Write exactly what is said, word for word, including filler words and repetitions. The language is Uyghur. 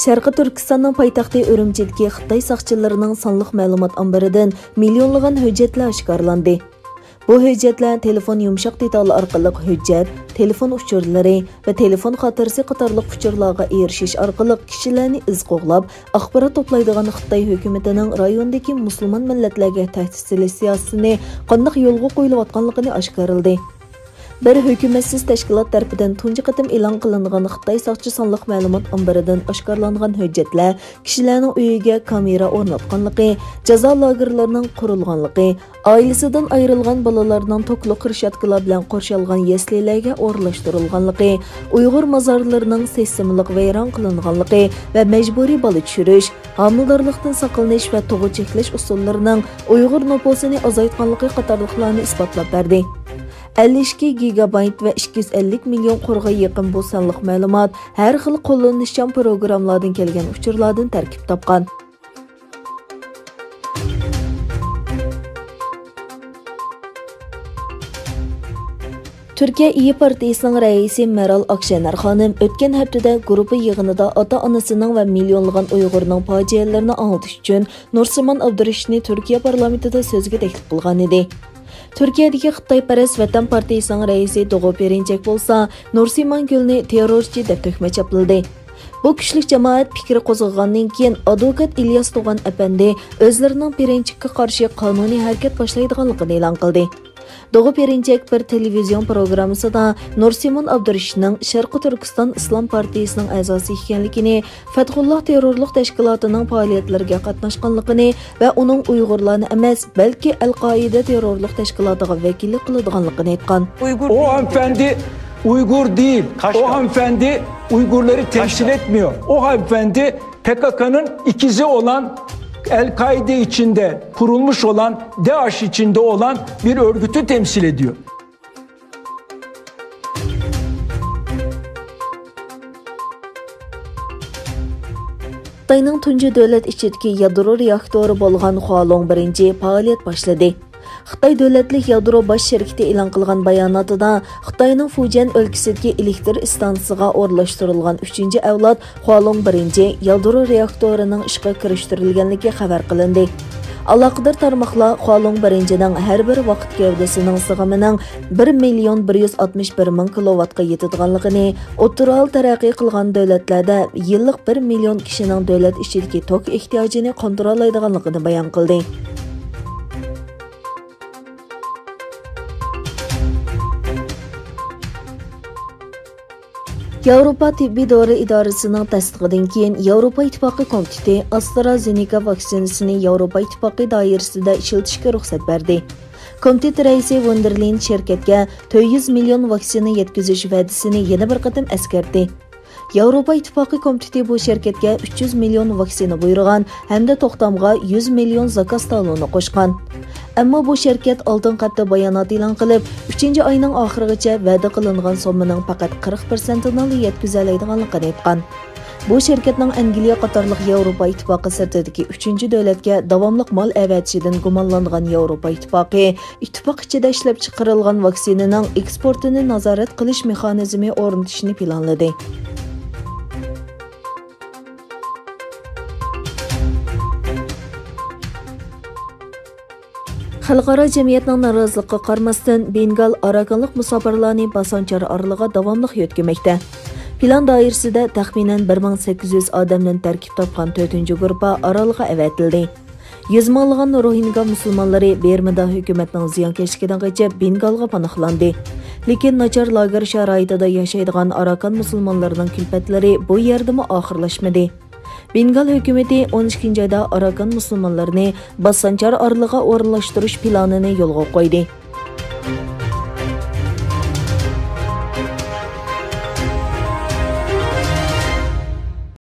شەرقىي تۈركىستاننىڭ پايتەختى ئۈرۈمچىدىكى خىتاي ساقچىلىرىنىڭ سانلىق مەلۇمات ئامبىرىدىن مىليونلىغان ھۆججەتلەر ئاشكارىلاندى. بۇ ھۆججەتلەر تېلېفون يۇمشاق دېتالى ئارقىلىق ھۆججەت، تېلېفون ئۇچۇرلىرى ۋە تېلېفون خاتىرىسى قاتارلىق ئۇچۇرلارغا ئېرىشىش ئارقىلىق كىشىلەرنى ئىز قوغلاپ، ئاخبارات توپلايدىغان خىتاي ھۆكۈمىتىنىڭ رايوندىكى مۇسۇلمان مىللەتلەرگە تەھدىت سېلىش سىياسىتىنى قانداق يولغا قويۇلۇۋاتقانلىقىنى ئاشكارىلىدى. بىر ھۆكۈمەتسىز تەشكىلات تەرىپىدىن تۇنجى قېتىم ئېلان قىلىنغان خىتاي ساقچى سانلىق مەلۇمات ئامبىرىدىن ئاشكارىلانغان ھۆججەتلەر كىشىلەرنىڭ ئۆيىگە كامېرا ئورناتقانلىقى، جازا لاگېرلىرىنىڭ قۇرۇلغانلىقى، ئائىلىسىدىن ئايرىلغان بالىلارنىڭ توكلۇق رېشاتكىلار بىلەن قورشالغان يەسلىلەرگە ئورۇنلاشتۇرۇلغانلىقى، ئۇيغۇر مازارلىرىنىڭ سىستېمىلىق ۋەيران قىلىنغانلىقى ۋە مەجبۇرىي بالا چۈشۈرۈش، ھامىلىدارلىقتىن ساقلىنىش ۋە تۇغۇت چەكلەش ئۇسۇللىرىنىڭ ئۇيغۇر نوپۇسىنى ئازايتقانلىقى قاتارلىقلارنى ئىسپاتلاپ بەردى. ئەللىك ئىككى گىگابايت ۋە ئىككى يۈز ئەللىك مىليون قۇرغا يېقىن بۇ سانلىق مەلۇمات ھەر خىل قوللىنىشچان پروگراممىلاردىن كەلگەن ئۇچۇرلاردىن تەركىب تاپقان. تۈركىيە ئىيى پارتىيىسىنىڭ رەئىسى مېرال ئاكشېنەر خانىم ئۆتكەن ھەپتىدە گۇرۇپپا يىغىنىدا ئاتا-ئانىسىنىڭ ۋە مىليونلىغان ئۇيغۇرنىڭ پاجىئەلىرىنى ئاڭلىتىش ئۈچۈن نۇرسىمان ئابدۇرېشىتنى تۈركىيە پارلامېنتىدا سۆزگە تەكلىپ قىلغانىدى. تۈركىيەدىكى خىتايپەرەس ۋەتەن پارتىيىسىنىڭ رەئىسى دوغۇ پېرىنچەك بولسا نۇرسىمان گۈلنى تېررورچى دەپ تۆھمەت چاپلىدى. بۇ كۈچلۈك جامائەت پىكرى قوزغىغاندىن كېيىن، ئادۋوكات ئىلياس تۇغان ئەپەندى ئۆزلىرىنىڭ پېرىنچەككە قارشى قانۇنىي ھەرىكەت باشلايدىغانلىقىنى ئېلان قىلدى. دوغۇ پېرىنچەك بىر تېلېۋىزىيون پروگراممىسىدا نۇرسىمان ئابدۇرېشىتنىڭ شەرقىي تۈركىستان ئىسلام پارتىيىسىنىڭ ئەزاسى ئىكەنلىكىنى، فەتھۇللاھ تېررورلۇق تەشكىلاتىنىڭ پائالىيەتلىرىگە قاتناشقانلىقىنى ۋە ئۇنىڭ ئۇيغۇرلارنى ئەمەس، بەلكى ئەل-قائىدە تېررورلۇق تەشكىلاتىغا ۋەكىللىك قىلىدىغانلقىنى ئېيتقان. Uygur O değil. Hanımefendi Uygur değil. Kaşka. O hanımefendi Uygurları temsil Kaşka. Etmiyor. O hanımefendi P K K'nın ikizi olan, El-Kaide içinde kurulmuş olan, DAEŞ içinde olan bir örgütü temsil ediyor. خىتاينىڭ تۇنجى دۆلەت ئىچىدىكى يادرو رېئاكتورى بولغان خۇالۇڭ بىرىنچى پائالىيەت باشلىدى. خىتاي دۆلەتلىك يادرو باش شىركىتى ئېلان قىلغان باياناتىدا، خىتاينىڭ فۇجيەن ئۆلكىسىدىكى ئېلېكتر ئىستانسىسىغا ئورۇنلاشتۇرۇلغان ئۈچىنچى ئەۋلاد خۇالۇڭ بىرىنچى يادرو رېئاكتورىنىڭ ئىشقا كىرىشتۈرۈلگەنلىكى خەۋەر قىلىندى. ئالاقىدار تارماقلار خۇالۇڭ بىرىنچىنىڭ ھەر بىر ۋاقىت گەۋدىسىنىڭ سىغىمىنىڭ بىر مىليون بىر يۈز ئاتمىش بىر مىڭ كىلوۋاتقا يېتىدىغانلىقىنى، ئوتتۇرا ھال تەرەققىي قىلغان دۆلەتلەردە يىللىق بىر مىليون كىشىنىڭ دۆلەت ئىچىدىكى توك ئېھتىياجىنى قاندۇرالايدىغانلىقىنى بايان قىلدى. ياۋروپا تېببىي دورا ئىدارىسىنىڭ تەستىقىدىن كېيىن، ياۋروپا ئىتتىپاقى كومىتېتى ئاسترازېنېكا ۋاكسىنىسىنى ياۋروپا ئىتتىپاقى دائىرىسىدە ئىشلىتىشكە رۇخسەت بەردى. كومىتېت رەئىسى ۋون دېر لېيېن شىركەتكە تۆت يۈز مىليون ۋاكسىنا يەتكۈزۈش ۋەدىسىنى يەنە بىر قېتىم ئەسكەرتتى. ياۋروپا ئىتتىپاقى كومىتېتى بۇ شىركەتكە ئۈچ يۈز مىليون ۋاكسىنا بۇيرۇغان ھەمدە توختامغا يۈز مىليون زاكاز تالونى قوشقان. ئەمما بۇ شىركەت ئالدىنقى ھەپتە بايانات ئېلان قىلىپ، ئۈچىنچى ئاينىڭ ئاخىرىغىچە ۋەدە قىلىنغان سوممىنىڭ پەقەت قىرىق پىرسەنتىنىلا يەتكۈزەلەيدىغانلىقىنى ئېيتقان. بۇ شىركەتنىڭ ئەنگلىيە قاتارلىق ياۋروپا ئىتتىپاقى سىرتىدىكى ئۈچىنچى دۆلەتكە داۋاملىق مال ئەۋەتىشىدىن گۇمانلانغان ياۋروپا ئىتتىپاقى ئىتتىپاق ئىچىدە ئىشلەپچىقىرىلغان ۋاكسىنىنىڭ ئېكسپورتىنى نازارەت قىلىش مېخانىزمى ئورنىتىشنى پىلانلىدى. خەلقئارا جەمئىيەتنىڭ نارازىلىقىغا قارىماستىن، بېنگال ئاراكانلىق مۇساپىرلارنى باسسانچار ئارىلىغا داۋاملىق يۆتكىمەكتە. پىلان دائىرىسىدە تەخمىنەن بىر مىڭ سەككىز يۈز ئادەمدىن تەركىب تاپقان تۆتىنچى گۇرۇپپا ئارالغا ئەۋەتىلدى. يۈز مىڭلىغان روھىنگا مۇسۇلمانلىرى بېرمىدا ھۆكۈمەتنىڭ زىيانكەشلىكىدىن قېچىپ، بېنگالغا پاناھلاندى. لېكىن ناچار لاگېر شارائىتىدا ياشايدىغان ئاراكان مۇسۇلمانلىرىنىڭ كۈلپەتلىرى بۇ يەردىمۇ ئاخىرلاشمىدى. بېنگال ھۆكۈمىتى ئون ئىككىنچى ئايدا ئاراكان مۇسۇلمانلىرىنى باسسانچار ئارىلىغا ئورۇنلاشتۇرۇش پىلانىنى يولغا قويدى.